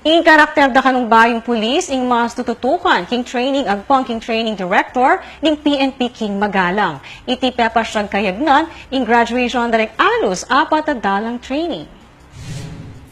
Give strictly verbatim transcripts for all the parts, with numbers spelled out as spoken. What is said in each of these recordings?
Ing karakter da kanung bayung pulis ing mas tututukan king training agpang king training director ning P N P king Magalang. Iti pepasyag kayagnan ing graduation da ring alus apat a dalang training.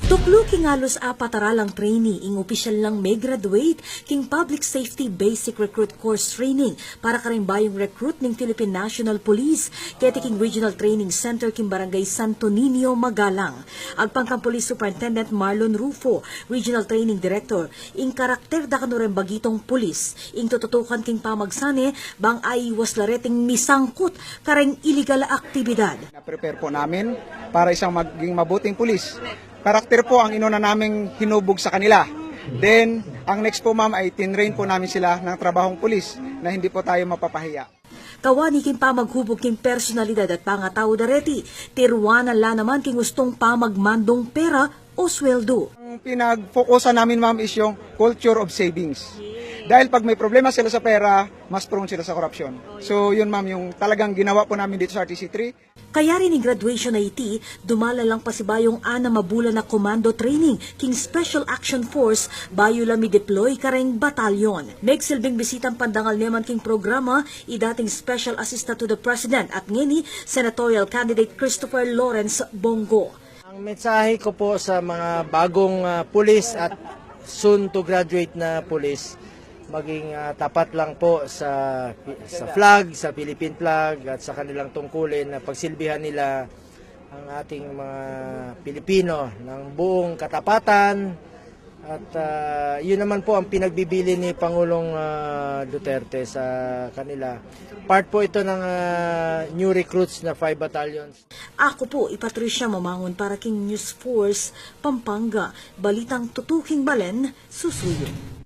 Tuklu king alus apat a dalang training ing opisyal nang me-graduate king Public Safety Basic Recruit Course Training para karing bayung recruit ning Philippine National Police keti king Regional Training Center king Barangay Santo Niño, Magalang. Agpang kang Police Superintendent Marlon Rufo, Regional Training Director, ing karakter da kanu reng bagitong pulis ing tututukan king pamagsane bang aiwas la reting misangkut kareng iligal a aktibidad. Na-prepare po namin para isang maging mabuting pulis. Karakter po ang inuna naming hinubog sa kanila. Then, ang next po, ma'am, ay tinrain po namin sila ng trabahong pulis na hindi po tayo mapapahiya. Kawani king pamaghubog king personalidad at pangatau da reti, tiruanan la naman king ustung pamagmandung pera o sweldo. Ang pinag-focusan namin, ma'am, is yung culture of savings. Dahil pag may problema sila sa pera, mas prone sila sa korupsyon. So, yun, ma'am, yung talagang ginawa po namin dito sa R T C three. Kayari ning graduation a iti, dumala lang pasibayung anam a bulan a commando training king Special Action Force bayu la mi-deploy kareng batalyon. Megsilbing bisitang pandangal naman king programa i dating Special Assistant to the President at ngeni Senatorial Candidate Christopher Lawrence Bong Go. Ang mensahe ko po sa mga bagong, ah, pulis at soon to graduate na pulis, maging, ah, tapat lang po sa, sa flag, sa Philippine flag, at sa kanilang tungkulin na pagsilbihan nila ang ating mga Pilipino ng buong katapatan. At, ah, yun naman po ang pinagbibili ni Pangulong, ah, Duterte sa kanila. Part po ito ng, ah, new recruits na five battalions. Aku pu i Patricia Mamangun para king News Force Pampanga, balitang tutuking balen, susuyu.